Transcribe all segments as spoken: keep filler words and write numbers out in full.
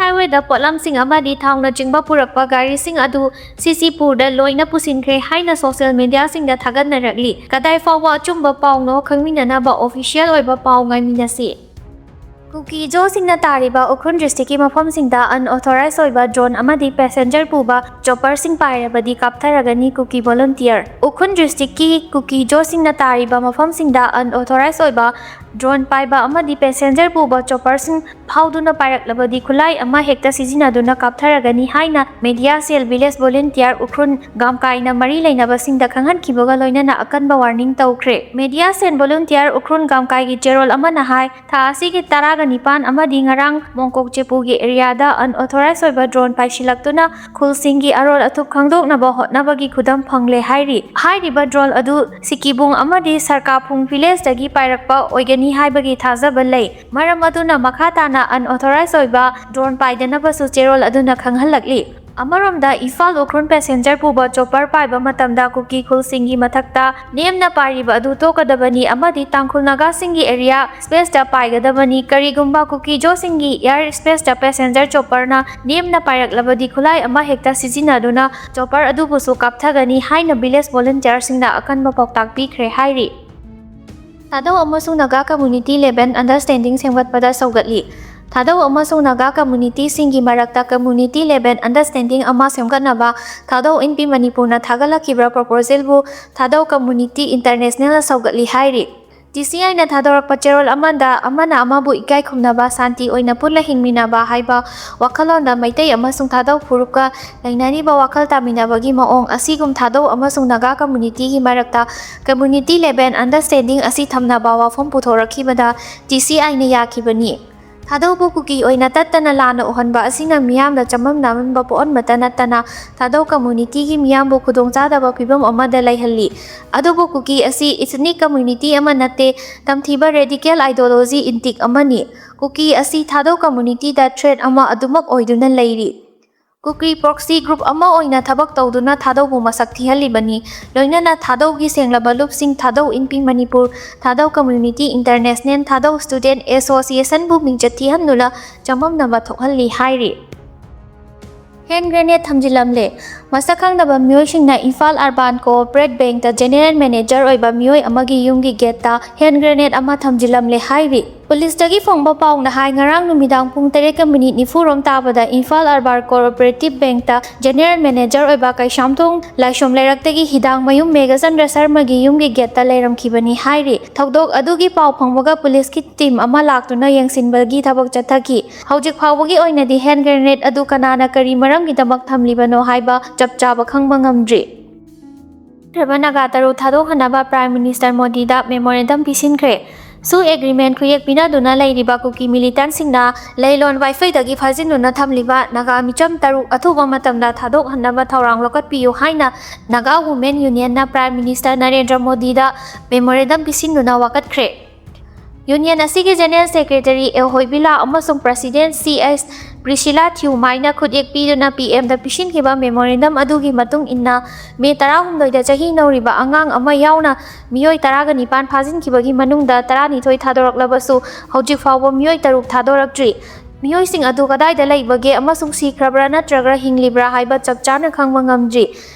ꯍꯥꯏꯋꯦꯗ ꯄꯣꯠꯂꯝꯁꯤꯡ ꯑꯃꯗꯤ ꯊꯥꯎꯅꯆꯤꯡꯕ ꯄꯨꯔꯛꯄ ꯒꯥꯔꯤꯁꯤꯡ ꯑꯗꯨ ꯁꯤꯁꯤꯄꯨꯔꯗ ꯂꯣꯏꯅ ꯄꯨꯁꯤꯟꯈ꯭ꯔꯦ ꯍꯥꯏꯅ ꯁꯣꯁꯤꯌꯦꯜ ꯃꯤꯗꯤꯌꯥꯁꯤꯡꯗ ꯊꯥꯒꯠꯅꯔꯛꯂꯤ꯫ ꯀꯗꯥꯏ ꯐꯥꯎꯕ ꯑꯆꯨꯝꯕ ꯄꯥꯎꯅꯣ ꯈꯪꯃꯤꯟꯅꯅꯕ ꯑꯣꯐꯤꯁꯤꯌꯦꯜ ꯑꯣꯏꯕ ꯄꯥꯎ ꯉꯥꯏꯃꯤꯟꯅꯁꯤ꯫ ꯀꯨꯀꯤꯖꯣꯁꯤꯡꯅ ꯇꯥꯔꯤꯕ ꯎꯈ꯭ꯔꯨꯜ ꯗꯤꯁꯇ꯭ꯔꯤꯛꯀꯤ ꯃꯐꯝꯁꯤꯡꯗ ꯑꯟꯑꯣꯊꯣꯔꯥꯏꯖ ꯑꯣꯏꯕ ꯗ꯭ꯔꯣꯟ ꯑꯃꯗꯤ ꯄꯦꯁꯦꯟꯖꯔ ꯄꯨꯕ ꯆꯣꯄꯔꯁꯤꯡ ꯄꯥꯏꯔꯕꯗꯤ ꯀꯥꯞꯊꯔꯒꯅꯤ ꯀꯨꯀꯤ ꯚꯣꯂꯨꯟꯇꯤꯌꯔ꯫ ꯎꯈ꯭ꯔꯨꯜ ꯗꯤꯁꯇ꯭ꯔꯤꯛꯀꯤ ꯀꯨꯀꯤꯖꯣꯁꯤꯡꯅ ꯇꯥꯔꯤꯕ ꯃꯐꯝꯁꯤꯡꯗ ꯑꯟꯑꯣꯊꯣꯔꯥꯏꯖ ꯑꯣꯏꯕ ꯗ꯭ꯔꯣꯟ ꯄꯥꯏꯕ ꯑꯃꯗꯤ ꯄꯦꯁꯦꯟꯖꯔ ꯄꯨꯕ ꯆꯣꯄꯔꯁꯤꯡ ꯐꯥꯎꯗꯨꯅ ꯄꯥꯏꯔꯛꯂꯕꯗꯤ ꯈꯨꯠꯂꯥꯏ ꯑꯃ ꯍꯦꯛꯇ ꯁꯤꯖꯤꯟꯅꯗꯨꯅ ꯀꯥꯞꯊꯔꯒꯅꯤ ꯍꯥꯏꯅ ꯃꯦꯗꯤꯌꯥ ꯁꯦꯜ ꯚꯤꯂꯦꯖ ꯚꯣꯂꯨꯟꯇꯤꯌꯔ ꯎꯈ꯭ꯔꯨꯜ ꯒꯥꯝꯀꯥꯏꯅ ꯃꯔꯤ ꯂꯩꯅꯕꯁꯤꯡꯗ ꯈꯪꯍꯟꯈꯤꯕꯒ ꯂꯣꯏꯅꯅ ꯑꯀꯟꯕ ꯋꯥꯔꯅꯤꯡ ꯇꯧꯈ꯭ꯔꯦ꯫ ꯃꯦꯗꯤꯌꯥ ꯁꯦꯜ ꯚꯣꯂꯨꯟꯇꯤꯌꯔ ꯎꯈ꯭ꯔꯨꯜ ꯒꯥꯝꯀꯥꯏꯒꯤ ꯆꯦꯔꯣꯜ ꯑꯃꯅ ꯍꯥꯏ, ꯊꯥ ꯑꯁꯤꯒꯤ ꯇꯔꯥꯒ ꯅꯤꯄꯥꯟ ꯑꯃꯗꯤ ꯉꯔꯥꯡ ꯃꯣꯡꯀꯣꯛ ꯆꯦꯄꯨꯒꯤ ꯑꯦꯔꯤꯌꯥꯗ ꯑꯟꯑꯣꯊꯣꯔꯥꯏꯖ ꯑꯣꯏꯕ ꯗ꯭ꯔꯣꯟ ꯄꯥꯏꯁꯤꯜꯂꯛꯇꯨꯅ ꯈꯨꯜꯁꯤꯡꯒꯤ ꯑꯔꯣꯜ ꯑꯊꯨꯞ ꯈꯪꯗꯣꯛꯅꯕ ꯍꯣꯠꯅꯕꯒꯤ ꯈꯨꯗꯝ ꯐꯪꯂꯦ ꯍꯥꯏꯔꯤ꯫ ꯍꯥꯏꯔꯤꯕ ꯗ꯭ꯔꯣꯟ ꯑꯗꯨ ꯁꯤꯀꯤꯕꯨꯡ ꯑꯃꯗꯤ ꯁꯔꯀꯥꯐꯨꯡ ꯚꯤꯂꯦꯖꯇꯒꯤ ꯄꯥꯏꯔꯛꯄ ꯑꯣꯏꯒꯅꯤ ꯍꯥꯏꯕꯒꯤ ꯊꯥꯖꯕ ꯂꯩ꯫ ꯃꯔꯝ ꯑꯗꯨꯅ ꯃꯈꯥ ꯇꯥꯅ ꯑꯟꯑꯣꯊꯣꯔꯥꯏꯖ ꯑꯣꯏꯕ ꯗ꯭ꯔꯣꯟ ꯄꯥꯏꯗꯅꯕꯁꯨ ꯆꯦꯔꯣꯜ ꯑꯗꯨꯅ ꯈꯪꯍꯜꯂꯛꯂꯤ꯫ ꯑꯃꯔꯣꯝꯗ ꯏꯝꯐꯥꯜ ꯎꯈ꯭ꯔꯨꯜ ꯄꯦꯁꯦꯟꯖꯔ ꯄꯨꯕ ꯆꯣꯄꯔ ꯄꯥꯏꯕ ꯃꯇꯝꯗ ꯀꯨꯀꯤ ꯈꯨꯜꯁꯤꯡꯒꯤ ꯃꯊꯛꯇ ꯅꯦꯝꯅ ꯄꯥꯏꯔꯤꯕ ꯑꯗꯨ ꯇꯣꯛꯀꯗꯕꯅꯤ ꯑꯃꯗꯤ ꯇꯥꯡꯈꯨꯜ ꯅꯥꯒꯥꯁꯤꯡꯒꯤ ꯑꯦꯔꯤꯌꯥ ꯁ꯭ꯄꯦꯁꯇ ꯄꯥꯏꯒꯗꯕꯅꯤ꯫ ꯀꯔꯤꯒꯨꯝꯕ ꯀꯨꯀꯤꯖꯣꯁꯤꯡꯒꯤ ꯑꯦꯌꯔ ꯁ꯭ꯄꯦꯁꯇ ꯄꯦꯁꯦꯟꯖꯔ ꯆꯣꯄꯔꯅ ꯅꯦꯝꯅ ꯄꯥꯏꯔꯛꯂꯕꯗꯤ ꯈꯨꯠꯂꯥꯏ ꯑꯃ ꯍꯦꯛꯇ ꯁꯤꯖꯤꯟꯅꯗꯨꯅ ꯆꯣꯄꯔ ꯑꯗꯨꯕꯨꯁꯨ ꯀꯥꯞꯊꯒꯅꯤ ꯍꯥꯏꯅ ꯚꯤꯂꯦꯖ ꯚꯣꯂꯨꯟꯇꯤꯌꯔꯁꯤꯡꯅ ꯑꯀꯟꯕ ꯄꯥꯎꯇꯥꯛ ꯄꯤꯈ꯭ꯔꯦ ꯍꯥꯏꯔꯤ꯫ ꯊꯥꯗꯧ ꯑꯃꯁꯨꯡ ꯅꯥꯒꯥ ꯀꯝꯃ꯭ꯌꯨꯅꯤꯇꯤ ꯂꯦꯚꯦꯜ ꯑꯟꯗꯔꯁ꯭ꯇꯦꯟꯗꯤꯡ ꯁꯦꯝꯒꯠꯄꯗ ꯁꯧꯒꯠꯂꯤ꯫ ꯊꯥꯗꯧ ꯑꯃꯁꯨꯡ ꯅꯥꯒꯥ ꯀꯝꯃ꯭ꯌꯨꯅꯤꯇꯤꯁꯤꯡꯒꯤ ꯃꯔꯛꯇ ꯀꯝꯃ꯭ꯌꯨꯅꯤꯇꯤ ꯂꯦꯚꯦꯜ ꯑꯟꯗꯔꯁ꯭ꯇꯦꯟꯗꯤꯡ ꯑꯃ ꯁꯦꯝꯒꯠꯅꯕ ꯊꯥꯗꯧ ꯏꯟꯄꯤ ꯃꯅꯤꯄꯨꯔꯅ ꯊꯥꯒꯠꯂꯛꯈꯤꯕ ꯄ꯭ꯔꯣꯄꯣꯖꯦꯜꯕꯨ ꯊꯥꯗꯧ ꯀꯝꯃ꯭ꯌꯨꯅꯤꯇꯤ ꯏꯟꯇꯔꯅꯦꯁꯅꯦꯜꯅ ꯁꯧꯒꯠꯂꯤ ꯍꯥꯏꯔꯤ꯫ ꯇꯤ ꯁꯤ ꯑꯥꯏꯅ ꯊꯥꯗꯣꯔꯛꯄ ꯆꯦꯔꯣꯜ ꯑꯃꯗ ꯑꯃꯅ ꯑꯃꯕꯨ ꯏꯀꯥꯏ ꯈꯨꯝꯅꯕ, ꯁꯥꯟꯇꯤ ꯑꯣꯏꯅ ꯄꯨꯟꯅ ꯍꯤꯡꯃꯤꯟꯅꯕ ꯍꯥꯏꯕ ꯋꯥꯈꯜꯂꯣꯟꯗ ꯃꯩꯇꯩ ꯑꯃꯁꯨꯡ ꯊꯥꯗꯧ ꯐꯨꯔꯨꯞꯀ ꯂꯩꯅꯔꯤꯕ ꯋꯥꯈꯜ ꯇꯥꯃꯤꯟꯅꯕꯒꯤ ꯃꯑꯣꯡ ꯑꯁꯤꯒꯨꯝ ꯊꯥꯗꯧ ꯑꯃꯁꯨꯡ ꯅꯥꯒꯥ ꯀꯝꯃ꯭ꯌꯨꯅꯤꯇꯤꯒꯤ ꯃꯔꯛꯇ ꯀꯝꯃ꯭ꯌꯨꯅꯤꯇꯤ ꯂꯦꯚꯦꯜ ꯑꯟꯗꯔꯁ꯭ꯇꯦꯟꯗꯤꯡ ꯑꯁꯤ ꯊꯝꯅꯕ ꯋꯥꯐꯝ ꯄꯨꯊꯣꯔꯛꯈꯤꯕꯗ ꯇꯤ ꯁꯤ ꯑꯥꯏꯅ ꯌꯥꯈꯤꯕꯅꯤ꯫ ꯊꯥꯗꯧꯕꯨ ꯀꯨꯀꯤ ꯑꯣꯏꯅ ꯇꯠꯇꯅ ꯂꯥꯟꯅ ꯎꯍꯟꯕ ꯑꯁꯤꯅ ꯃꯤꯌꯥꯝꯗ ꯆꯃꯝꯅꯍꯟꯕ ꯄꯣꯛꯍꯟꯕꯇ ꯅꯠꯇꯅ ꯊꯥꯗꯧ ꯀꯝꯃ꯭ꯌꯨꯅꯤꯇꯤꯒꯤ ꯃꯤꯌꯥꯝꯕꯨ ꯈꯨꯗꯣꯡꯆꯥꯗꯕ ꯐꯤꯚꯝ ꯑꯃꯗ ꯂꯩꯍꯜꯂꯤ꯫ ꯑꯗꯨꯕꯨ ꯀꯨꯀꯤ ꯑꯁꯤ ꯏꯊꯅꯤꯛ ꯀꯝꯃ꯭ꯌꯨꯅꯤꯇꯤ ꯑꯃ ꯅꯠꯇꯦ, ꯇꯝꯊꯤꯕ ꯔꯦꯗꯤꯀꯦꯜ ꯑꯥꯏꯗꯤꯌꯣꯂꯣꯖꯤ ꯏꯟꯇꯤꯛ ꯑꯃꯅꯤ꯫ ꯀꯨꯀꯤ ꯑꯁꯤ ꯊꯥꯗꯧ ꯀꯝꯃ꯭ꯌꯨꯅꯤꯇꯤꯗ ꯊ꯭ꯔꯦꯠ ꯑꯃ ꯑꯗꯨꯃꯛ ꯑꯣꯏꯗꯨꯅ ꯂꯩꯔꯤ꯫ ꯀꯨꯀꯤ ꯄ꯭ꯔꯣꯛꯁꯤ ꯒ꯭ꯔꯨꯞ ꯑꯃ ꯑꯣꯏꯅ ꯊꯕꯛ ꯇꯧꯗꯨꯅ ꯊꯥꯗꯧꯕꯨ ꯃꯁꯛ ꯊꯤꯍꯜꯂꯤꯕꯅꯤ꯫ ꯂꯣꯏꯅꯅ ꯊꯥꯗꯧꯒꯤ ꯁꯦꯡꯂꯕ ꯂꯨꯞꯁꯤꯡ, Thadou Inpi Manipur, Thadou community international, Thadou student ꯑꯦꯁꯣꯁꯤꯌꯦꯁꯟꯕꯨ ꯃꯤꯡꯆꯠ ꯊꯤꯍꯟꯗꯨꯅ ꯆꯃꯝꯅꯕ ꯊꯣꯛꯍꯜꯂꯤ ꯍꯥꯏꯔꯤ꯫ ꯍꯦꯟ ꯒ꯭ꯔꯦꯅꯦꯗ ꯊꯝꯖꯤꯜꯂꯝꯂꯦ꯫ ꯃꯁꯛ ꯈꯪꯗꯕ ꯃꯤꯑꯣꯏꯁꯤꯡꯅ ꯏꯝꯐꯥꯜ ꯑꯔꯕꯥꯟ ꯀꯣꯑꯣꯄꯔꯦꯠ ꯕꯦꯡꯛꯇ ꯖꯦꯅꯦꯔꯦꯜ ꯃꯦꯅꯦꯖꯔ ꯑꯣꯏꯕ ꯃꯤꯑꯣꯏ ꯑꯃꯒꯤ ꯌꯨꯝꯒꯤ ꯒꯦꯠꯇ ꯍꯦꯟ ꯒ꯭ꯔꯦꯅꯦꯗ ꯑꯃ ꯊꯝꯖꯤꯜꯂꯝꯂꯦ ꯍꯥꯏꯔꯤ꯫ ꯄꯨꯂꯤꯁꯇꯒꯤ ꯐꯪꯕ ꯄꯥꯎꯅ ꯍꯥꯏ, ꯉꯔꯥꯡ ꯅꯨꯃꯤꯗꯥꯡ ꯄꯨꯡ ꯇꯔꯦꯠꯀ ꯃꯤꯅꯤꯠ ꯅꯤꯐꯨꯔꯣꯝ ꯇꯥꯕꯗ ꯏꯝꯐꯥꯜ ꯑꯔꯕꯥꯟ ꯀꯣꯑꯣꯄꯔꯦꯇꯤꯚ ꯕꯦꯡꯛꯇ ꯖꯦꯅꯦꯔꯦꯜ ꯃꯦꯅꯦꯖꯔ ꯑꯣꯏꯕ ꯀꯩꯁꯥꯝꯊꯣꯡ ꯂꯥꯏꯁ꯭ꯔꯝ ꯂꯩꯔꯛꯇꯒꯤ ꯍꯤꯗꯥꯡꯃꯌꯨꯝ ꯃꯦꯘꯆꯟꯗ꯭ꯔ ꯁꯔꯃꯒꯤ ꯌꯨꯝꯒꯤ ꯒꯦꯠꯇ ꯂꯩꯔꯝꯈꯤꯕꯅꯤ ꯍꯥꯏꯔꯤ꯫ ꯊꯧꯗꯣꯛ ꯑꯗꯨꯒꯤ ꯄꯥꯎ ꯐꯪꯕꯒ ꯄꯨꯂꯤꯁꯀꯤ ꯇꯤꯝ ꯑꯃ ꯂꯥꯛꯇꯨꯅ ꯌꯦꯡꯁꯤꯟꯕꯒꯤ ꯊꯕꯛ ꯆꯠꯊꯈꯤ꯫ ꯍꯧꯖꯤꯛ ꯐꯥꯎꯕꯒꯤ ꯑꯣꯏꯅꯗꯤ ꯍꯦꯟ ꯒ꯭ꯔꯦꯅꯦꯗ ꯑꯗꯨ ꯀꯅꯥꯅ ꯀꯔꯤ ꯃꯔꯝꯒꯤꯗꯃꯛ ꯊꯝꯂꯤꯕꯅꯣ ꯍꯥꯏꯕ ꯆꯞ ꯆꯥꯕ ꯈꯪꯕ ꯉꯝꯗ꯭ꯔꯤ꯫ ꯅꯠꯇ꯭ꯔꯕ ꯅꯥꯒꯥ ꯇꯔꯨꯛ ꯊꯥꯗꯣꯛꯍꯟꯅꯕ ꯄ꯭ꯔꯥꯏꯝ ꯃꯤꯅꯤꯁꯇꯔ ꯃꯣꯗꯤꯗ ꯃꯦꯃꯣꯔꯦꯟꯗꯝ ꯄꯤꯁꯤꯟꯈ꯭ꯔꯦ꯫ ꯁꯨ ꯑꯦꯒ꯭ꯔꯤꯃꯦꯟ ꯈꯨꯌꯦꯛ ꯄꯤꯅꯗꯨꯅ ꯂꯩꯔꯤꯕ ꯀꯨꯀꯤ ꯃꯤꯂꯤꯇꯦꯟꯠꯁꯤꯡꯅ ꯂꯩꯂꯣꯟ ꯋꯥꯏꯐꯩꯗꯒꯤ ꯐꯥꯖꯤꯟꯗꯨꯅ ꯊꯝꯂꯤꯕ ꯅꯥꯒꯥ ꯃꯤꯆꯝ ꯇꯔꯨꯛ ꯑꯊꯨꯕ ꯃꯇꯝꯗ ꯊꯥꯗꯣꯛꯍꯟꯅꯕ ꯊꯧꯔꯥꯡ ꯂꯧꯈꯠꯄꯤꯌꯨ ꯍꯥꯏꯅ ꯅꯥꯒꯥ ꯋꯨꯃꯦꯟ ꯌꯨꯅꯤꯌꯟꯅ ꯄ꯭ꯔꯥꯏꯝ ꯃꯤꯅꯤꯁꯇꯔ ꯅꯔꯦꯟꯗ꯭ꯔ ꯃꯣꯗꯤꯗ ꯃꯦꯃꯣꯔꯦꯟꯗꯝ ꯄꯤꯁꯤꯟꯗꯨꯅ ꯋꯥꯀꯠꯈ꯭ꯔꯦ꯫ ꯌꯨꯅꯤꯌꯟ ꯑꯁꯤꯒꯤ ꯖꯦꯅꯔꯦꯜ ꯁꯦꯀ꯭ꯔꯦꯇꯔꯤ ꯑꯦ ꯍꯣꯏꯕꯤꯂꯥ ꯑꯃꯁꯨꯡ ꯄ꯭ꯔꯁꯤꯗꯦꯟꯠ ꯁꯤ ꯑꯦꯁ ꯄ꯭ꯔꯤꯁꯤꯂꯥ ꯊꯤꯎꯃꯥꯏꯅ ꯈꯨꯠꯌꯦꯛ ꯄꯤꯗꯨꯅ ꯄꯤ ꯑꯦꯝꯗ ꯄꯤꯁꯤꯟꯈꯤꯕ ꯃꯦꯃꯣꯔꯦꯟꯗꯝ ꯑꯗꯨꯒꯤ ꯃꯇꯨꯡ ꯏꯟꯅ, ꯃꯦ ꯇꯔꯥꯍꯨꯝꯗꯣꯏꯗ ꯆꯍꯤ ꯅꯧꯔꯤꯕ ꯑꯉꯥꯡ ꯑꯃ ꯌꯥꯎꯅ ꯃꯤꯑꯣꯏ ꯇꯔꯥꯒ ꯅꯤꯄꯥꯟ ꯐꯥꯖꯤꯟꯈꯤꯕꯒꯤ ꯃꯅꯨꯡꯗ ꯇꯔꯥꯅꯤꯊꯣꯏ ꯊꯥꯗꯣꯔꯛꯂꯕꯁꯨ, ꯍꯧꯖꯤꯛ ꯐꯥꯎꯕ ꯃꯤꯑꯣꯏ ꯇꯔꯨꯛ ꯊꯥꯗꯣꯔꯛꯇ꯭ꯔꯤ꯫ ꯃꯤꯑꯣꯏꯁꯤꯡ ꯑꯗꯨ ꯀꯗꯥꯏꯗ ꯂꯩꯕꯒꯦ ꯑꯃꯁꯨꯡ ꯁꯤꯈ꯭ꯔꯕ꯭ꯔꯥ ꯅꯠꯇ꯭ꯔꯒ ꯍꯤꯡꯂꯤꯕ꯭ꯔꯥ ꯍꯥꯏꯕ ꯆꯞ ꯆꯥꯅ ꯈꯪꯕ ꯉꯝꯗ꯭ꯔꯤ꯫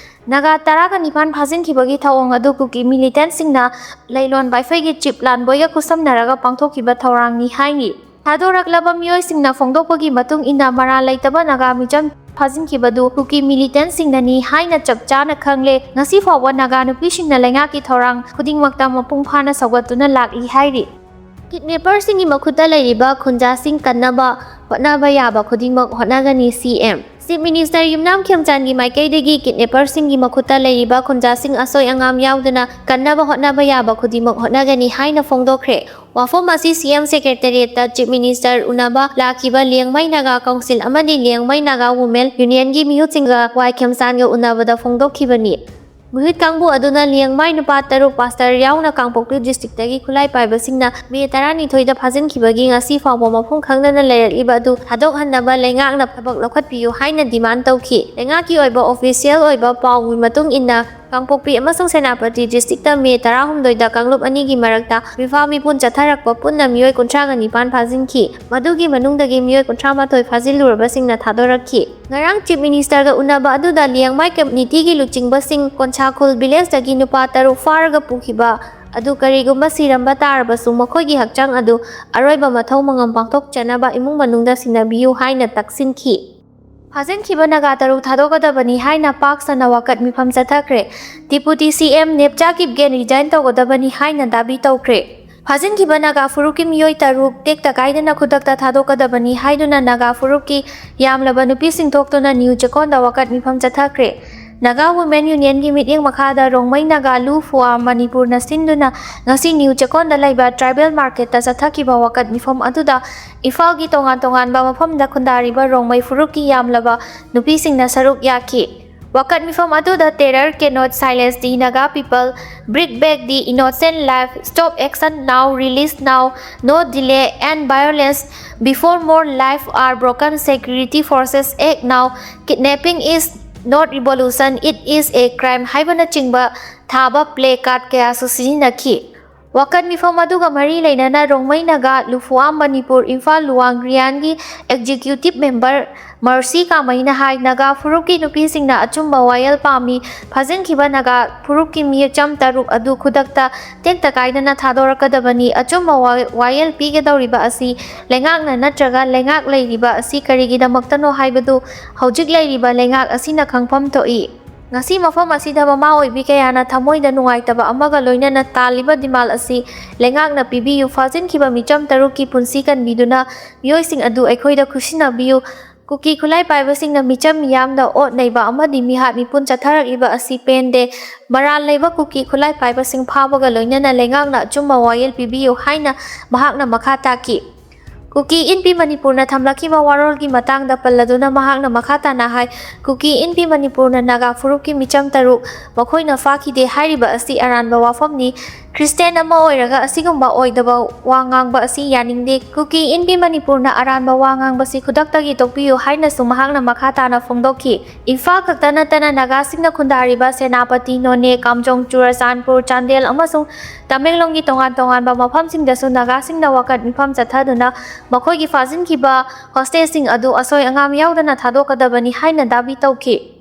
ꯅꯥꯒꯥ ꯇꯔꯥꯒ ꯅꯤꯄꯥꯟ ꯐꯥꯖꯤꯟꯈꯤꯕꯒꯤ ꯊꯧꯑꯣꯡ ꯑꯗꯨ ꯀꯨꯀꯤ ꯃꯤꯂꯤꯇꯦꯟꯠꯁꯤꯡꯅ ꯂꯩꯂꯣꯟ ꯋꯥꯏꯐꯩꯒꯤ ꯆꯤꯞ ꯂꯥꯟꯕꯣꯏꯒ ꯈꯨꯠꯁꯝꯅꯔꯒ ꯄꯥꯡꯊꯣꯛꯈꯤꯕ ꯊꯧꯔꯥꯡꯅꯤ ꯍꯥꯏꯔꯤ꯫ ꯊꯥꯗꯣꯔꯛꯂꯕ ꯃꯤꯑꯣꯏꯁꯤꯡꯅ ꯐꯣꯡꯗꯣꯛꯄꯒꯤ ꯃꯇꯨꯡ ꯏꯟꯅ, ꯃꯔꯥꯜ ꯂꯩꯇꯕ ꯅꯥꯒꯥ ꯃꯤꯆꯝ ꯐꯥꯖꯤꯟꯈꯤꯕꯗꯨ ꯀꯨꯀꯤ ꯃꯤꯂꯤꯇꯦꯟꯠꯁꯤꯡꯅꯅꯤ ꯍꯥꯏꯅ ꯆꯞ ꯆꯥꯅ ꯈꯪꯂꯦ꯫ ꯉꯁꯤ ꯐꯥꯎꯕ ꯅꯥꯒꯥ ꯅꯨꯄꯤꯁꯤꯡꯅ ꯂꯩꯉꯥꯛꯀꯤ ꯊꯧꯔꯥꯡ ꯈꯨꯗꯤꯡꯃꯛꯇ ꯃꯄꯨꯡ ꯐꯥꯅ ꯁꯧꯒꯠꯇꯨꯅ ꯂꯥꯛꯂꯤ ꯍꯥꯏꯔꯤ꯫ ꯀꯤꯗꯅꯦꯄꯔꯁꯤꯡꯒꯤ ꯃꯈꯨꯠꯇ ꯂꯩꯔꯤꯕ ꯈꯨꯟꯖꯥꯁꯤꯡ ꯀꯟꯅꯕ ꯍꯣꯠꯅꯕ ꯌꯥꯕ ꯈꯨꯗꯤꯡꯃꯛ ꯍꯣꯠꯅꯒꯅꯤ, ꯁꯤ ꯑꯦꯝ꯫ ꯆꯤꯐ ꯃꯤꯅꯤꯁꯇꯔ ꯌꯨꯝꯅꯥꯝ ꯈꯦꯝꯆꯥꯟꯒꯤ ꯃꯥꯏꯀꯩꯗꯒꯤ ꯀꯤꯗꯅꯦꯄꯔꯁꯤꯡꯒꯤ ꯃꯈꯨꯠꯇ ꯂꯩꯔꯤꯕ ꯈꯨꯟꯖꯥꯁꯤꯡ ꯑꯁꯣꯏ ꯑꯉꯥꯝ ꯌꯥꯎꯗꯅ ꯀꯟꯅꯕ ꯍꯣꯠꯅꯕ ꯌꯥꯕ ꯈꯨꯗꯤꯡꯃꯛ ꯍꯣꯠꯅꯒꯅꯤ ꯍꯥꯏꯅ ꯐꯣꯡꯗꯣꯛꯈ꯭ꯔꯦ꯫ ꯋꯥꯐꯝ ꯑꯁꯤ ꯁꯤ ꯑꯦꯝ ꯁꯦꯀ꯭ꯔꯦꯇꯔꯤꯌꯦꯠꯇ ꯆꯤꯐ ꯃꯤꯅꯤꯁꯇꯔ ꯎꯅꯕ ꯂꯥꯛꯈꯤꯕ ꯂꯤꯌꯥꯡꯃꯩ ꯅꯥꯒꯥ ꯀꯥꯎꯟꯁꯤꯜ ꯑꯃꯗꯤ ꯂꯤꯌꯥꯡꯃꯩ ꯅꯥꯒꯥ ꯋꯨꯃꯦꯟ ꯌꯨꯅꯤꯌꯟꯒꯤ ꯃꯤꯍꯨꯠꯁꯤꯡꯒ ꯋꯥꯏ ꯈꯦꯝꯆꯥꯟꯒ ꯎꯅꯕꯗ ꯐꯣꯡꯗꯣꯛꯈꯤꯕꯅꯤ꯫ ꯃꯤꯍꯨꯠ ꯀꯥꯡꯕꯨ ꯑꯗꯨꯅ ꯂꯤꯌꯥꯡꯃꯥꯏ ꯅꯨꯄꯥ ꯇꯔꯨꯛ ꯄꯥꯁꯇꯔ ꯌꯥꯎꯅ ꯀꯥꯡꯄꯣꯛꯄꯤ ꯗꯤꯁꯇ꯭ꯔꯤꯛꯇꯒꯤ ꯈꯨꯠꯂꯥꯏ ꯄꯥꯏꯕꯁꯤꯡꯅ ꯃꯦ ꯇꯔꯥꯅꯤꯊꯣꯏꯗ ꯐꯥꯖꯤꯟꯈꯤꯕꯒꯤ ꯉꯁꯤ ꯐꯥꯎꯕ ꯃꯐꯝ ꯈꯪꯗꯅ ꯂꯩꯔꯛꯂꯤꯕ ꯑꯗꯨ ꯊꯥꯗꯣꯛꯍꯟꯅꯕ ꯂꯩꯉꯥꯛꯅ ꯊꯕꯛ ꯂꯧꯈꯠꯄꯤꯌꯨ ꯍꯥꯏꯅ ꯗꯤꯃꯥꯟ ꯇꯧꯈꯤ꯫ ꯂꯩꯉꯥꯛꯀꯤ ꯑꯣꯏꯕ ꯑꯣꯐꯤꯁꯤꯌꯦꯜ ꯑꯣꯏꯕ ꯄꯥꯎꯒꯤ ꯃꯇꯨꯡ ꯏꯟꯅ, ꯀꯥꯡꯄꯣꯛꯄꯤ ꯑꯃꯁꯨꯡ ꯁꯦꯅꯥꯄꯇꯤ ꯗꯤꯁꯇ꯭ꯔꯤꯛꯇ ꯃꯦ ꯇꯔꯥꯍꯨꯝꯗꯣꯏꯗ ꯀꯥꯡꯂꯨꯞ ꯑꯅꯤꯒꯤ ꯃꯔꯛꯇ ꯃꯤꯐꯥ ꯃꯤꯄꯨꯟ ꯆꯠꯊꯔꯛꯄ ꯄꯨꯟꯅ ꯃꯤꯑꯣꯏ ꯀꯨꯟꯊ꯭ꯔꯥꯒ ꯅꯤꯄꯥꯟ ꯐꯥꯖꯤꯟꯈꯤ꯫ ꯃꯗꯨꯒꯤ ꯃꯅꯨꯡꯗꯒꯤ ꯃꯤꯑꯣꯏ ꯀꯨꯟꯊ꯭ꯔꯥ ꯃꯥꯊꯣꯏ ꯐꯥꯖꯤꯜꯂꯨꯔꯕꯁꯤꯡꯅ ꯊꯥꯗꯣꯔꯛꯈꯤ꯫ ꯉꯔꯥꯡ ꯆꯤꯐ ꯃꯤꯅꯤꯁꯇꯔꯒ ꯎꯅꯕ ꯑꯗꯨꯗ ꯂꯤꯌꯥꯡꯃꯥꯏ ꯀꯝꯃ꯭ꯌꯨꯅꯤꯇꯤꯒꯤ ꯂꯨꯆꯤꯡꯕꯁꯤꯡ ꯀꯣꯟꯁꯥꯈꯨꯜ ꯚꯤꯂꯦꯖꯇꯒꯤ ꯅꯨꯄꯥ ꯇꯔꯨꯛ ꯐꯥꯔꯒ ꯄꯨꯈꯤꯕ ꯑꯗꯨ ꯀꯔꯤꯒꯨꯝꯕ ꯁꯤꯔꯝꯕ ꯇꯥꯔꯕꯁꯨ ꯃꯈꯣꯏꯒꯤ ꯍꯛꯆꯥꯡ ꯑꯗꯨ ꯑꯔꯣꯏꯕ ꯃꯊꯧ ꯃꯉꯝ ꯄꯥꯡꯊꯣꯛꯆꯅꯕ ꯏꯃꯨꯡ ꯃꯅꯨꯡꯗ ꯁꯤꯟꯅꯕꯤꯌꯨ ꯍꯥꯏꯅ ꯇꯛꯁꯤꯟꯈꯤ꯫ ꯐꯥꯖꯤꯟꯈꯤꯕ ꯅꯥꯒꯥ ꯇꯔꯨꯛ ꯊꯥꯗꯣꯛꯀꯗꯕꯅꯤ ꯍꯥꯏꯅ ꯄꯥꯛ ꯁꯟꯅ ꯋꯥꯀꯠ ꯃꯤꯐꯝ ꯆꯠꯊꯈ꯭ꯔꯦ꯫ ꯗꯤꯄꯨꯇꯤ ꯁꯤ ꯑꯦꯝ ꯅꯦꯞꯆꯥ ꯀꯤꯞꯒꯦꯟ ꯔꯤꯖꯥꯏꯟ ꯇꯧꯒꯗꯕꯅꯤ ꯍꯥꯏꯅ ꯗꯥꯕꯤ ꯇꯧꯈ꯭ꯔꯦ꯫ ꯐꯥꯖꯤꯟꯈꯤꯕ ꯅꯥꯒꯥ ꯐꯨꯔꯨꯞꯀꯤ ꯃꯤꯑꯣꯏ ꯇꯔꯨꯛ ꯇꯦꯛꯇ ꯀꯥꯏꯗꯅ ꯈꯨꯗꯛꯇ ꯊꯥꯗꯣꯛꯀꯗꯕꯅꯤ ꯍꯥꯏꯗꯨꯅ ꯅꯥꯒꯥ ꯐꯨꯔꯨꯞꯀꯤ ꯌꯥꯝꯂꯕ ꯅꯨꯄꯤꯁꯤꯡ ꯊꯣꯛꯇꯨꯅ ꯅ꯭ꯌꯨ ꯆꯦꯛꯀꯣꯟꯗ ꯋꯥꯀꯠ ꯃꯤꯐꯝ ꯆꯠꯊꯈ꯭ꯔꯦ꯫ ꯅꯥꯒꯥ ꯋꯨꯃꯦꯟ ꯌꯨꯅꯤꯌꯟꯒꯤ ꯃꯤꯠꯌꯦꯡ ꯃꯈꯥꯗ ꯔꯣꯡꯃꯩ ꯅꯥꯒꯥ ꯂꯨ ꯐꯨꯋꯥ ꯃꯅꯤꯄꯨꯔꯅ ꯁꯤꯟꯗꯨꯅ ꯉꯁꯤ ꯅ꯭ꯌꯨ ꯆꯦꯛꯀꯣꯟꯗ ꯂꯩꯕ ꯇ꯭ꯔꯥꯏꯕꯦꯜ ꯃꯥꯔꯀꯦꯠꯇ ꯆꯠꯊꯈꯤꯕ ꯋꯥꯀꯠ ꯃꯤꯐꯝ ꯑꯗꯨꯗ ꯏꯝꯐꯥꯜꯒꯤ ꯇꯣꯉꯥꯟ ꯇꯣꯉꯥꯟꯕ ꯃꯐꯝꯗ ꯈꯨꯟꯗꯥꯔꯤꯕ ꯔꯣꯡꯃꯩ ꯐꯨꯔꯨꯞꯀꯤ ꯌꯥꯝꯂꯕ ꯅꯨꯄꯤꯁꯤꯡꯅ ꯁꯔꯨꯛ ꯌꯥꯈꯤ꯫ ꯋꯥꯀꯠ ꯃꯤꯐꯝ ꯑꯗꯨꯗ Terror cannot silence the Naga people, bring back the innocent life, stop action now, release now, no delay and violence before more life are broken, security forces act now, kidnapping is not revolution, it is a crime ꯍꯥꯏꯕꯅꯆꯤꯡꯕ ꯊꯥꯕ play card ꯀꯌꯥꯁꯨ ꯁꯤꯖꯤꯟꯅꯈꯤ꯫ ꯋꯥꯀꯠ ꯃꯤꯐꯝ ꯑꯗꯨꯒ ꯃꯔꯤ ꯂꯩꯅꯅ Rongmei Naga ꯂꯨꯐꯨꯋꯥꯝ Manipur Imphal Luwang ꯔꯤꯌꯥꯟꯒꯤ executive member ꯃꯔꯁꯤ ꯀꯥꯃꯩꯅ ꯍꯥꯏ, ꯅꯥꯒꯥ ꯐꯨꯔꯨꯞꯀꯤ ꯅꯨꯄꯤꯁꯤꯡꯅ ꯑꯆꯨꯝꯕ ꯋꯥꯌꯦꯜ ꯄꯥꯝꯃꯤ꯫ ꯐꯥꯖꯤꯟꯈꯤꯕ ꯅꯥꯒꯥ ꯐꯨꯔꯨꯞꯀꯤ ꯃꯤꯆꯝ ꯇꯔꯨꯛ ꯑꯗꯨ ꯈꯨꯗꯛꯇ ꯇꯦꯛꯇ ꯀꯥꯏꯗꯅ ꯊꯥꯗꯣꯔꯛꯀꯗꯕꯅꯤ꯫ ꯑꯆꯨꯝꯕ ꯋꯥ-, ꯋꯥꯌꯦꯜ ꯄꯤꯒꯗꯧꯔꯤꯕ ꯑꯁꯤ ꯂꯩꯉꯥꯛꯅ ꯅꯠꯇ꯭ꯔꯒ ꯂꯩꯉꯥꯛ ꯂꯩꯔꯤꯕ ꯑꯁꯤ ꯀꯔꯤꯒꯤꯗꯃꯛꯇꯅꯣ ꯍꯥꯏꯕꯗꯨ ꯍꯧꯖꯤꯛ ꯂꯩꯔꯤꯕ ꯂꯩꯉꯥꯛ ꯑꯁꯤꯅ ꯈꯪꯐꯝ ꯊꯣꯛꯏ꯫ ꯉꯁꯤ ꯃꯐꯝ ꯑꯁꯤꯗ ꯃꯃꯥ ꯑꯣꯏꯕꯤ ꯀꯌꯥꯅ ꯊꯃꯣꯏꯗ ꯅꯨꯡꯉꯥꯏꯇꯕ ꯑꯃꯒ ꯂꯣꯏꯅꯅ ꯇꯥꯜꯂꯤꯕ ꯗꯤꯃꯥꯜ ꯑꯁꯤ ꯂꯩꯉꯥꯛꯅ ꯄꯤꯕꯤꯌꯨ꯫ ꯐꯥꯖꯤꯟꯈꯤꯕ ꯃꯤꯆꯝ ꯇꯔꯨꯛꯀꯤ ꯄꯨꯟꯁꯤ ꯀꯟꯕꯤꯗꯨꯅ ꯃꯤꯑꯣꯏꯁꯤꯡ ꯑꯗꯨ ꯑꯩꯈꯣꯏꯗ ꯈꯨꯠꯁꯤꯟꯅꯕꯤꯌꯨ꯫ ꯀꯨꯀꯤ ꯈꯨꯠꯂꯥꯏ ꯄꯥꯏꯕꯁꯤꯡꯅ ꯃꯤꯆꯝ ꯃꯤꯌꯥꯝꯗ ꯑꯣꯠ ꯅꯩꯕ ꯑꯃꯗꯤ ꯃꯤꯍꯥꯠ ꯃꯤꯄꯨꯟ ꯆꯠꯊꯔꯛꯂꯤꯕ ꯑꯁꯤ ꯄꯦꯟꯗꯦ꯫ ꯃꯔꯥꯜ ꯂꯩꯕ ꯀꯨꯀꯤ ꯈꯨꯠꯂꯥꯏ ꯄꯥꯏꯕꯁꯤꯡ ꯐꯥꯕꯒ ꯂꯣꯏꯅꯅ ꯂꯩꯉꯥꯛꯅ ꯑꯆꯨꯝꯕ ꯋꯥꯌꯦꯜ ꯄꯤꯕꯤꯌꯨ ꯍꯥꯏꯅ ꯃꯍꯥꯛꯅ ꯃꯈꯥ ꯇꯥꯈꯤ꯫ ꯀꯨꯀꯤ ꯏꯟꯄꯤ ꯃꯅꯤꯄꯨꯔꯅ ꯊꯝꯂꯛꯈꯤꯕ ꯋꯥꯔꯣꯜꯒꯤ ꯃꯇꯥꯡꯗ ꯄꯜꯂꯗꯨꯅ ꯃꯍꯥꯛꯅ ꯃꯈꯥ ꯇꯥꯅ ꯍꯥꯏ, ꯀꯨꯀꯤ ꯏꯟꯄꯤ ꯃꯅꯤꯄꯨꯔꯅ ꯅꯥꯒꯥ ꯐꯨꯔꯨꯞꯀꯤ ꯃꯤꯆꯝ ꯇꯔꯨꯛ ꯃꯈꯣꯏꯅ ꯐꯥꯈꯤꯗꯦ ꯍꯥꯏꯔꯤꯕ ꯑꯁꯤ ꯑꯔꯥꯟꯕ ꯋꯥꯐꯝꯅꯤ꯫ ꯈ꯭ꯔꯤꯁꯇꯤꯌꯥꯟ ꯑꯃ ꯑꯣꯏꯔꯒ ꯑꯁꯤꯒꯨꯝꯕ ꯑꯣꯏꯗꯕ ꯋꯥ ꯉꯥꯡꯕ ꯑꯁꯤ ꯌꯥꯅꯤꯡꯗꯦ꯫ ꯀꯨꯀꯤ ꯏꯟꯄꯤ ꯃꯅꯤꯄꯨꯔꯅ ꯑꯔꯥꯟꯕ ꯋꯥ ꯉꯥꯡꯕꯁꯤ ꯈꯨꯗꯛꯇꯒꯤ ꯇꯣꯛꯄꯤꯌꯨ ꯍꯥꯏꯅꯁꯨ ꯃꯍꯥꯛꯅ ꯃꯈꯥ ꯇꯥꯅ ꯐꯣꯡꯗꯣꯛꯈꯤ꯫ ꯏꯝꯐꯥꯜ ꯈꯛꯇ ꯅꯠꯇꯅ ꯅꯥꯒꯥꯁꯤꯡꯅ ꯈꯨꯟꯗꯥꯔꯤꯕ ꯁꯦꯅꯥꯄꯇꯤ, ꯅꯣꯅꯦ, ꯀꯥꯝꯖꯣꯡ, ꯆꯨꯔꯆꯥꯟꯄꯨꯔ, ꯆꯥꯟꯗꯦꯜ ꯑꯃꯁꯨꯡ ꯇꯃꯦꯡꯂꯣꯡꯒꯤ ꯇꯣꯉꯥꯟ ꯇꯣꯉꯥꯟꯕ ꯃꯐꯝꯁꯤꯡꯗꯁꯨ ꯅꯥꯒꯥꯁꯤꯡꯅ ꯋꯥꯀꯠ ꯃꯤꯐꯝ ꯆꯠꯊꯗꯨꯅ ꯃꯈꯣꯏꯒꯤ ꯐꯥꯖꯤꯟꯈꯤꯕ ꯍꯣꯁꯇꯦꯖꯁꯤꯡ ꯑꯗꯨ ꯑꯁꯣꯏ ꯑꯉꯥꯝ ꯌꯥꯎꯗꯅ ꯊꯥꯗꯣꯛꯀꯗꯕꯅꯤ ꯍꯥꯏꯅ ꯗꯥꯕꯤ ꯇꯧꯈꯤ꯫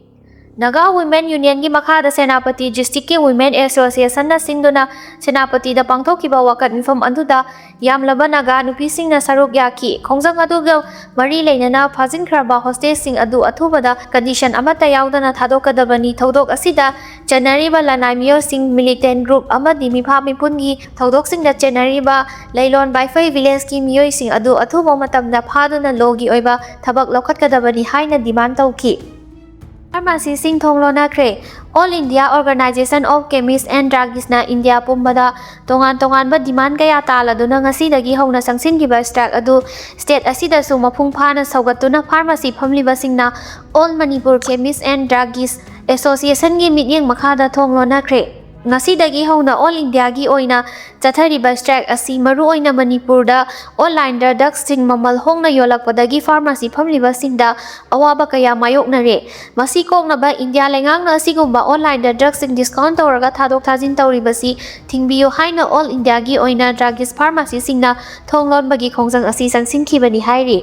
ꯅꯥꯒꯥ ꯋꯤꯃꯦꯟ ꯌꯨꯅꯤꯌꯟꯒꯤ ꯃꯈꯥꯗ ꯁꯦꯅꯥꯄꯇꯤ ꯗꯤꯁꯇ꯭ꯔꯤꯛꯀꯤ ꯋꯤꯃꯦꯟ ꯑꯦꯁꯣꯁꯤꯌꯦꯁꯟꯅ ꯁꯤꯟꯗꯨꯅ ꯁꯦꯅꯥꯄꯇꯤꯗ ꯄꯥꯡꯊꯣꯛꯈꯤꯕ ꯋꯥꯀꯠ ꯃꯤꯐꯝ ꯑꯗꯨꯗ ꯌꯥꯝꯂꯕ ꯅꯥꯒꯥ ꯅꯨꯄꯤꯁꯤꯡꯅ ꯁꯔꯨꯛ ꯌꯥꯈꯤ꯫ ꯈꯣꯡꯖꯪ ꯑꯗꯨꯒ ꯃꯔꯤ ꯂꯩꯅꯅ ꯐꯥꯖꯤꯟꯈ꯭ꯔꯕ ꯍꯣꯁꯇꯦꯖꯁꯤꯡ ꯑꯗꯨ ꯑꯊꯨꯕꯗ ꯀꯟꯗꯤꯁꯟ ꯑꯃꯠꯇ ꯌꯥꯎꯗꯅ ꯊꯥꯗꯣꯛꯀꯗꯕꯅꯤ꯫ ꯊꯧꯗꯣꯛ ꯑꯁꯤꯗ ꯆꯦꯟꯅꯔꯤꯕ ꯂꯅꯥꯏ ꯃꯤꯑꯣꯏꯁꯤꯡ, ꯃꯤꯂꯤꯇꯦꯟ ꯒ꯭ꯔꯨꯞ ꯑꯃꯗꯤ ꯃꯤꯐꯥ ꯃꯤꯄꯨꯟꯒꯤ ꯊꯧꯗꯣꯛꯁꯤꯡꯗ ꯆꯦꯟꯅꯔꯤꯕ ꯂꯩꯂꯣꯟ ꯕꯥꯏꯐꯩ ꯚꯤꯂꯦꯖꯀꯤ ꯃꯤꯑꯣꯏꯁꯤꯡ ꯑꯗꯨ ꯑꯊꯨꯕ ꯃꯇꯝꯗ ꯐꯥꯗꯨꯅ ꯂꯣꯒꯤ ꯑꯣꯏꯕ ꯊꯕꯛ ꯂꯧꯈꯠꯀꯗꯕꯅꯤ ꯍꯥꯏꯅ ꯗꯤꯃꯥꯟ ꯇꯧꯈꯤ꯫ ꯐꯥꯔꯃꯥꯁꯤꯁꯤꯡ ꯊꯣꯡ ꯂꯣꯟꯅꯈ꯭ꯔꯦ꯫ All India Organisation of Chemists and Druggists ꯅ ꯏꯟꯗꯤꯌꯥ ꯄꯨꯝꯕꯗ ꯇꯣꯉꯥꯟ ꯇꯣꯉꯥꯟꯕ ꯗꯤꯃꯥꯟ ꯀꯌꯥ ꯇꯥꯜꯂꯗꯨꯅ ꯉꯁꯤꯗꯒꯤ ꯍꯧꯅ ꯆꯪꯁꯤꯟꯈꯤꯕ ꯁ꯭ꯇ꯭ꯔꯥꯏꯛ ꯑꯗꯨ ꯁ꯭ꯇꯦꯠ ꯑꯁꯤꯗꯁꯨ ꯃꯄꯨꯡ ꯐꯥꯅ ꯁꯧꯒꯠꯇꯨꯅ pharmacy ꯐꯝꯂꯤꯕꯁꯤꯡꯅ All Manipur Chemists and Druggists Association ꯒꯤ ꯃꯤꯠꯌꯦꯡ ꯃꯈꯥꯗ ꯊꯣꯡ ꯂꯣꯟꯅꯈ꯭ꯔꯦ꯫ ꯉꯁꯤꯗꯒꯤ ꯍꯧꯅ ꯑꯣꯜ ꯏꯟꯗꯤꯌꯥꯒꯤ ꯑꯣꯏꯅ ꯆꯠꯊꯔꯤꯕ ꯁ꯭ꯇ꯭ꯔꯥꯏꯛ ꯑꯁꯤ ꯃꯔꯨꯑꯣꯏꯅ ꯃꯅꯤꯄꯨꯔꯗ ꯑꯣꯟꯂꯥꯏꯟꯗ ꯗ꯭ꯔꯒꯁꯤꯡ ꯃꯃꯜ ꯍꯣꯡꯅ ꯌꯣꯜꯂꯛꯄꯗꯒꯤ ꯐꯥꯔꯃꯥꯁꯤ ꯐꯝꯂꯤꯕꯁꯤꯡꯗ ꯑꯋꯥꯕ ꯀꯌꯥ ꯃꯥꯌꯣꯛꯅꯔꯦ꯫ ꯃꯁꯤ ꯀꯣꯛꯅꯕ ꯏꯟꯗꯤꯌꯥ ꯂꯩꯉꯥꯛꯅ ꯑꯁꯤꯒꯨꯝꯕ ꯑꯣꯟꯂꯥꯏꯟꯗ ꯗ꯭ꯔꯒꯁꯤꯡ ꯗꯤꯁꯀꯥꯎꯟ ꯇꯧꯔꯒ ꯊꯥꯗꯣꯛ ꯊꯥꯖꯤꯟ ꯇꯧꯔꯤꯕꯁꯤ ꯊꯤꯡꯕꯤꯌꯨ ꯍꯥꯏꯅ ꯑꯣꯜ ꯏꯟꯗꯤꯌꯥꯒꯤ ꯑꯣꯏꯅ ꯗ꯭ꯔꯒꯤꯁ ꯐꯥꯔꯃꯥꯁꯤꯁꯤꯡꯅ ꯊꯣꯡ ꯂꯣꯟꯕꯒꯤ ꯈꯣꯡꯖꯪ ꯑꯁꯤ ꯆꯪꯁꯤꯟꯈꯤꯕꯅꯤ ꯍꯥꯏꯔꯤ꯫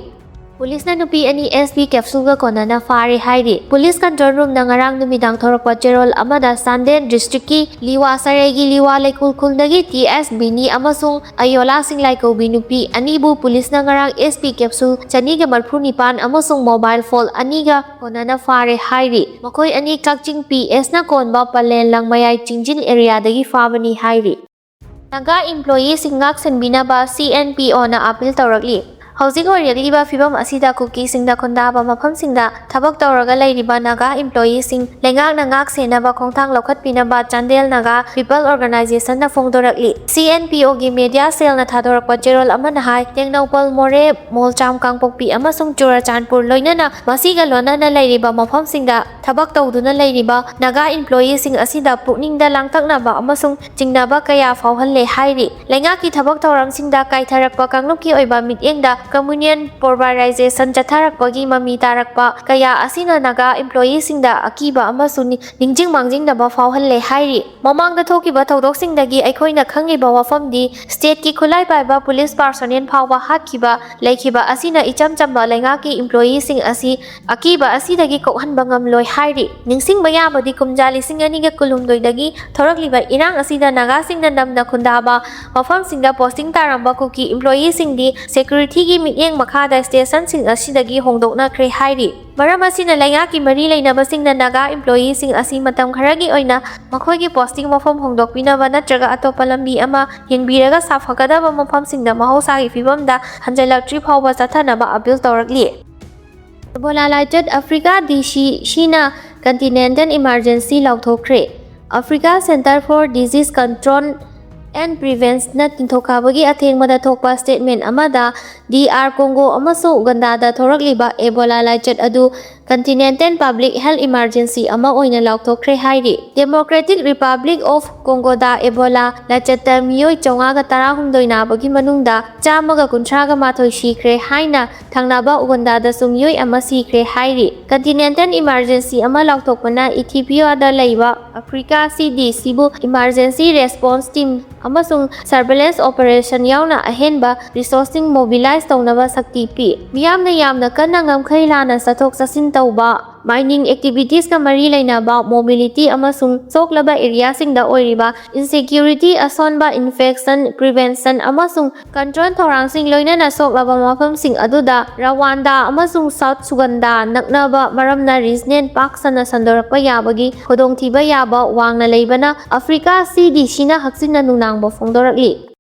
ꯄꯨꯂꯤꯁꯅ ꯅꯨꯄꯤ ꯑꯅꯤ ꯑꯦꯁ ꯄꯤ ꯀꯦꯞꯁꯨꯜꯒ ꯀꯣꯟꯅꯅ ꯐꯥꯔꯦ ꯍꯥꯏꯔꯤ꯫ ꯄꯨꯂꯤꯁ ꯀꯟꯇ꯭ꯔꯣꯜ ꯔꯨꯝꯅ ꯉꯔꯥꯡ ꯅꯨꯃꯤꯗꯥꯡ ꯊꯣꯔꯛꯄ ꯆꯦꯔꯣꯜ ꯑꯃꯗ ꯆꯥꯟꯗꯦꯜ ꯗꯤꯁꯇ꯭ꯔꯤꯛꯀꯤ ꯂꯤꯋꯥ ꯁꯔꯩꯒꯤ ꯂꯤꯋꯥ ꯂꯩꯀꯨꯜ ꯈꯨꯜꯗꯒꯤ ꯇꯤ ꯑꯦꯁ ꯕꯤꯅꯤ ꯑꯃꯁꯨꯡ ꯑꯌꯣꯂꯥ ꯁꯤꯡꯂꯥꯏꯀꯧꯕꯤ ꯅꯨꯄꯤ ꯑꯅꯤꯕꯨ ꯄꯨꯂꯤꯁꯅ ꯉꯔꯥꯡ ꯑꯦꯁ ꯄꯤ ꯀꯦꯞꯁꯨꯜ ꯆꯅꯤꯒ ꯃꯔꯤꯐꯨ ꯅꯤꯄꯥꯟ ꯑꯃꯁꯨꯡ ꯃꯣꯕꯥꯏꯜ ꯐꯣꯟ ꯑꯅꯤꯒ ꯀꯣꯟꯅꯅ ꯐꯥꯔꯦ ꯍꯥꯏꯔꯤ꯫ ꯃꯈꯣꯏ ꯑꯅꯤ ꯀꯛꯆꯤꯡ ꯄꯤ ꯑꯦꯁꯅ ꯀꯣꯟꯕ ꯄꯂꯦꯟ ꯂꯪꯃꯌꯥꯏ ꯆꯤꯡꯖꯤꯜ ꯑꯦꯔꯤꯌꯥꯗꯒꯤ ꯐꯥꯕꯅꯤ ꯍꯥꯏꯔꯤ꯫ ꯅꯥꯒꯥ ꯏꯝꯄ꯭ꯂꯣꯌꯤꯁꯤꯡ ꯉꯥꯛ ꯁꯦꯟꯕꯤꯅꯕ ꯁꯤ ꯑꯦꯟ ꯄꯤ ꯑꯣꯅ ꯑꯥꯄꯤꯜ ꯇꯧꯔꯛꯂꯤ꯫ ꯍꯧꯖꯤꯛ ꯑꯣꯏꯔꯛꯂꯤꯕ ꯐꯤꯕꯝ ꯑꯁꯤꯗ ꯀꯨꯀꯤꯁꯤꯡꯗ ꯈꯨꯟꯗꯥꯕ ꯃꯐꯝꯁꯤꯡꯗ ꯊꯕꯛ ꯇꯧꯔꯒ ꯂꯩꯔꯤꯕ ꯅꯥꯒꯥ ꯏꯝꯄ꯭ꯂꯣꯌꯤꯁꯤꯡ ꯂꯩꯉꯥꯛꯅ ꯉꯥꯛ ꯁꯦꯟꯅꯕ ꯈꯣꯡꯊꯥꯡ ꯂꯧꯈꯠꯄꯤꯅꯕ ꯆꯥꯟꯗꯦꯜ ꯅꯥꯒꯥ ꯄꯤꯄꯜ ꯑꯣꯔꯒꯅꯥꯏꯖꯦꯁꯟꯅ ꯐꯣꯡꯗꯣꯔꯛꯂꯤ꯫ ꯁꯤ ꯑꯦꯟ ꯄꯤ ꯑꯣꯒꯤ ꯃꯦꯗꯤꯌꯥ ꯁꯦꯜꯅ ꯊꯥꯗꯣꯔꯛꯄ ꯆꯦꯔꯣꯜ ꯑꯃꯅ ꯍꯥꯏ, ꯇꯦꯡꯅꯧꯄꯜ, ꯃꯣꯔꯦ, ꯃꯣꯜꯆꯥꯝ, ꯀꯥꯡꯄꯣꯛꯄꯤ ꯑꯃꯁꯨꯡ ꯆꯨꯔꯆꯥꯟꯄꯨꯔ ꯂꯣꯏꯅꯅ ꯃꯁꯤꯒ ꯂꯣꯏꯅꯅ ꯂꯩꯔꯤꯕ ꯃꯐꯝꯁꯤꯡꯗ ꯊꯕꯛ ꯇꯧꯗꯨꯅ ꯂꯩꯔꯤꯕ ꯅꯥꯒꯥ ꯏꯝꯄ꯭ꯂꯣꯌꯤꯁꯤꯡ ꯑꯁꯤꯗ ꯄꯨꯛꯅꯤꯡꯗ ꯂꯥꯡꯇꯛꯅꯕ ꯑꯃꯁꯨꯡ ꯆꯤꯡꯅꯕ ꯀꯌꯥ ꯐꯥꯎꯍꯜꯂꯦ ꯍꯥꯏꯔꯤ꯫ ꯂꯩꯉꯥꯛꯀꯤ ꯊꯕꯛ ꯊꯧꯔꯝꯁꯤꯡꯗ ꯀꯥꯏꯊꯔꯛꯄ ꯀꯥꯡꯂꯨꯞꯀꯤ ꯑꯣꯏꯕ ꯃꯤꯠꯌꯦꯡꯗ communal polarization ꯆꯠꯊꯔꯛꯄꯒꯤ ꯃꯃꯤ ꯇꯥꯔꯛꯄ ꯀꯌꯥ ꯑꯁꯤꯅ ꯅꯥꯒꯥ ꯏꯝꯄ꯭ꯂꯣꯌꯤꯁꯤꯡꯗ ꯑꯀꯤꯕ ꯑꯃꯁꯨꯡ ꯅꯤ-, ꯅꯤꯡꯁꯤꯡ ꯃꯥꯡꯖꯤꯡꯅꯕ ꯐꯥꯎꯍꯜꯂꯦ ꯍꯥꯏꯔꯤ꯫ ꯃꯃꯥꯡꯗ ꯊꯣꯛꯈꯤꯕ ꯊꯧꯗꯣꯛꯁꯤꯡꯗꯒꯤ ꯑꯩꯈꯣꯏꯅ ꯈꯪꯂꯤꯕ ꯋꯥꯐꯝꯗꯤ, ꯁ꯭ꯇꯦꯠꯀꯤ ꯈꯨꯠꯂꯥꯏ ꯄꯥꯏꯕ ꯄꯨꯂꯤꯁ ꯄꯥꯔꯁꯣꯅꯦꯜ ꯐꯥꯎꯕ ꯍꯥꯠꯈꯤꯕ ꯂꯩꯈꯤꯕ ꯑꯁꯤꯅ ꯏꯆꯝ ꯆꯝꯕ ꯂꯩꯉꯥꯛꯀꯤ ꯏꯝꯄ꯭ꯂꯣꯌꯤꯁꯤꯡ ꯑꯁꯤ ꯑꯀꯤꯕ ꯑꯁꯤꯗꯒꯤ ꯀꯣꯛꯍꯟꯕ ꯉꯝꯂꯣꯏ ꯍꯥꯏꯔꯤ꯫ ꯅꯤꯡꯁꯤꯡꯕ ꯌꯥꯕꯗꯤ, ꯀꯨꯝꯖꯥ ꯂꯤꯁꯤꯡ ꯑꯅꯤꯒ ꯀꯨꯟꯍꯨꯝꯗꯣꯏꯗꯒꯤ ꯊꯣꯔꯛꯂꯤꯕ ꯏꯔꯥꯡ ꯑꯁꯤꯗ ꯅꯥꯒꯥꯁꯤꯡꯅ ꯅꯝꯅ ꯈꯨꯟꯗꯥꯕ ꯃꯐꯝꯁꯤꯡꯗ ꯄꯣꯁꯇꯤꯡ ꯇꯥꯔꯝꯕ ꯀꯨꯀꯤ ꯏꯝꯄ꯭ꯂꯣꯌꯤꯁꯤꯡꯗꯤ ꯁꯦꯀ꯭ꯌꯨꯔꯤꯇꯤꯒꯤ ꯃꯤꯠꯌꯦꯡ ꯃꯈꯥꯗ ꯁ꯭ꯇꯦꯁꯟꯁꯤꯡ ꯑꯁꯤꯗꯒꯤ ꯍꯣꯡꯗꯣꯛꯅꯈ꯭ꯔꯦ ꯍꯥꯏꯔꯤ꯫ ꯃꯔꯝ ꯑꯁꯤꯅ, ꯂꯩꯉꯥꯛꯀꯤ ꯃꯔꯤ ꯂꯩꯅꯕꯁꯤꯡꯅ ꯅꯥꯒꯥ ꯏꯝꯄ꯭ꯂꯣꯌꯤꯁꯤꯡ ꯑꯁꯤ ꯃꯇꯝ ꯈꯔꯒꯤ ꯑꯣꯏꯅ ꯃꯈꯣꯏꯒꯤ ꯄꯣꯁꯇꯤꯡ ꯃꯐꯝ ꯍꯣꯡꯗꯣꯛꯄꯤꯅꯕ ꯅꯠꯇ꯭ꯔꯒ ꯑꯇꯣꯞꯄ ꯂꯝꯕꯤ ꯑꯃ ꯌꯦꯡꯕꯤꯔꯒ ꯁꯥꯐꯒꯗꯕ ꯃꯐꯝꯁꯤꯡꯗ ꯃꯍꯧꯁꯥꯒꯤ ꯐꯤꯕꯝꯗ ꯍꯟꯖꯤꯜꯂꯛꯇ꯭ꯔꯤ ꯐꯥꯎꯕ ꯆꯠꯊꯅꯕ ꯑꯄꯤꯜ ꯇꯧꯔꯛꯂꯤ꯫ ꯑꯦꯕꯣꯂꯥ ꯂꯥꯏꯆꯠ꯫ ꯑꯐ꯭ꯔꯤꯀꯥ ꯗꯤ ꯁꯤ ꯁꯤꯅ continental emergency ꯂꯥꯎꯊꯣꯛꯈ꯭ꯔꯦ꯫ Africa Centre for Disease Control and Preventionꯅ ꯅꯤꯡꯊꯧꯀꯥꯕꯒꯤ ꯑꯊꯦꯡꯕꯗ ꯊꯣꯛꯄ statement ꯑꯃꯗ, ꯗꯤ ꯑꯥꯔ ꯀꯣꯡꯒꯣ ꯑꯃꯁꯨꯡ ꯎꯒꯟꯗꯥꯗ ꯊꯣꯔꯛꯂꯤꯕ ꯑꯦꯕꯣꯂꯥ ꯂꯥꯏꯆꯠ ꯑꯗꯨ continental public health emergency ꯑꯃ ꯑꯣꯏꯅ ꯂꯥꯎꯊꯣꯛꯈ꯭ꯔꯦ ꯍꯥꯏꯔꯤ꯫ Democratic Republic of Congoꯗ ꯑꯦꯕꯣꯂꯥ ꯂꯥꯏꯆꯠꯇ ꯃꯤꯑꯣꯏ ꯆꯥꯝꯃꯉꯥꯒ ꯇꯔꯥꯍꯨꯝꯗꯣꯏ ꯅꯥꯕꯒꯤ ꯃꯅꯨꯡꯗ ꯆꯥꯝꯃꯒ ꯀꯨꯟꯊ꯭ꯔꯥꯒ ꯃꯥꯊꯣꯏ ꯁꯤꯈ꯭ꯔꯦ ꯍꯥꯏꯅ ꯊꯪꯅꯕ ꯎꯒꯟꯗꯥꯗꯁꯨ ꯃꯤꯑꯣꯏ ꯑꯃ ꯁꯤꯈ꯭ꯔꯦ ꯍꯥꯏꯔꯤ꯫ Continental emergency ꯑꯃ ꯂꯥꯎꯊꯣꯛꯄꯅ ꯏꯊꯤꯑꯣꯄꯤꯌꯥꯗ ꯂꯩꯕ ꯑꯐ꯭ꯔꯤꯀꯥ ꯁꯤ ꯗꯤ ꯁꯤꯕꯨ emergency response team ꯑꯃꯁꯨꯡ surveillance operation ꯌꯥꯎꯅ ꯑꯍꯦꯟꯕ resourcesꯁꯤꯡ mobilize ꯇꯧꯅꯕ ꯁꯛꯇꯤ ꯄꯤ꯫ ꯃꯤꯌꯥꯝꯅ ꯌꯥꯝꯅ ꯀꯟꯅ ꯉꯝꯈꯩ ꯂꯥꯟꯅ ꯆꯠꯊꯣꯛ ꯆꯠꯁꯤꯟ ꯇꯧꯕ, mining activitiesꯀ ꯃꯔꯤ ꯂꯩꯅꯕ mobility ꯑꯃꯁꯨꯡ ꯁꯣꯛꯂꯕ areaꯁꯤꯡꯗ ꯑꯣꯏꯔꯤꯕ insecurity, ꯑꯁꯣꯟꯕ, infection prevention ꯑꯃꯁꯨꯡ control ꯊꯧꯔꯥꯡꯁꯤꯡ, ꯂꯣꯏꯅꯅ ꯁꯣꯛꯂꯕ ꯃꯐꯝꯁꯤꯡ ꯑꯗꯨꯗ ꯔꯋꯥꯟꯗꯥ ꯑꯃꯁꯨꯡ ꯁꯥꯎꯠ ꯁꯨꯒꯟꯗꯥ ꯅꯛꯅꯕ ꯃꯔꯝꯅ region ꯄꯥꯛ ꯁꯟꯅ ꯁꯟꯗꯣꯔꯛꯄ ꯌꯥꯕꯒꯤ ꯈꯨꯗꯣꯡꯊꯤꯕ ꯌꯥꯕ ꯋꯥꯡꯅ ꯂꯩꯕꯅ ꯑꯐ꯭ꯔꯤꯀꯥ ꯁꯤ ꯗꯤ ꯁꯤꯅ ꯍꯛꯆꯤꯟꯅ ꯅꯨꯡꯅꯥꯡꯕ ꯐꯣꯡꯗꯣꯔꯛꯂꯤ꯫